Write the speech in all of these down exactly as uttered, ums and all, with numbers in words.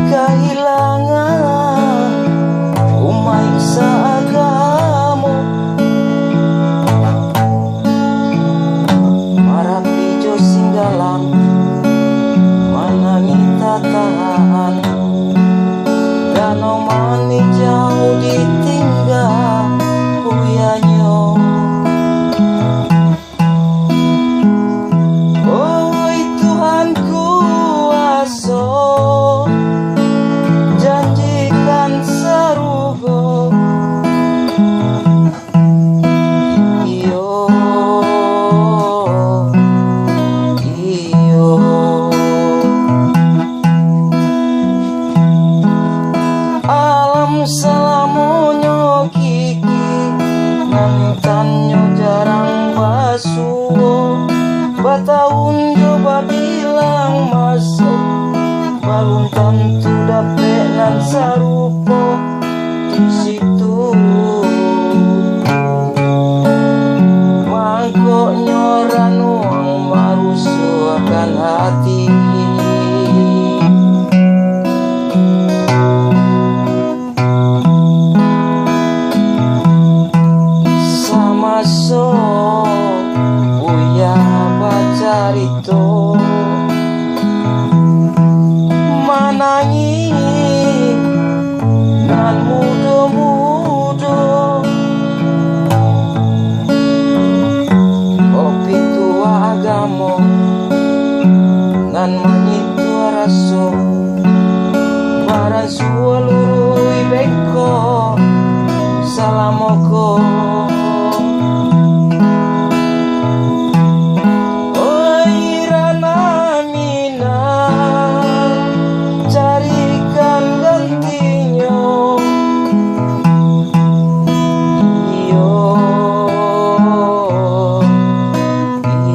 Kahilangan umaik saagamo, Marapi jo Singgalang manangih tatahan. Danau Manih jauah ditingga buyanyo. Oi Tuhan kuaso, janjikan sarugo. Iyo, iyo. Alam salamonyo kiki, nan tannyo jarang basuo. Batahun jo babilang maso, balun tantu dapek nan sarupo di situ. Mangkonyo ranuang marusuahkan hati. Samaso Buya bacarito, manangih nan mudo-mudo. Kopi tuah agamo nan manyitua raso, baransuo luruih bengkok salamo ko. Oi Rana Minang, carikan gantinyo. Iyo,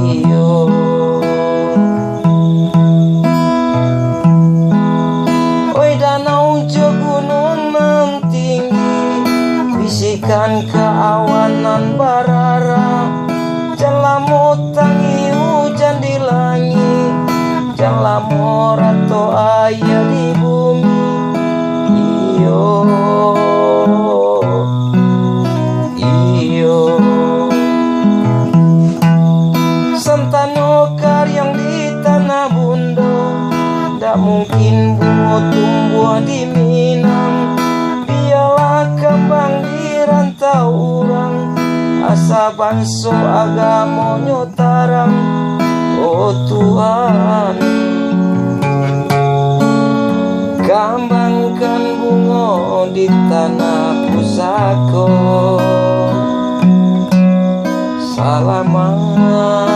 iyo. Oi danau jo gunuang nan tinggi, bisikan ka awan nan barara, jan lamo tangih ujan di langik, jan lamo ratok aia di bumi. Iyo, iyo. Santano kariang di tanah bundo, dak mungkin bungo tumbuah di Minang. Bialah kambang di rantau urang, asa banso agamonyo tarang, oh Tuhan. Kambangkan bungo di tanah pusako, salamaik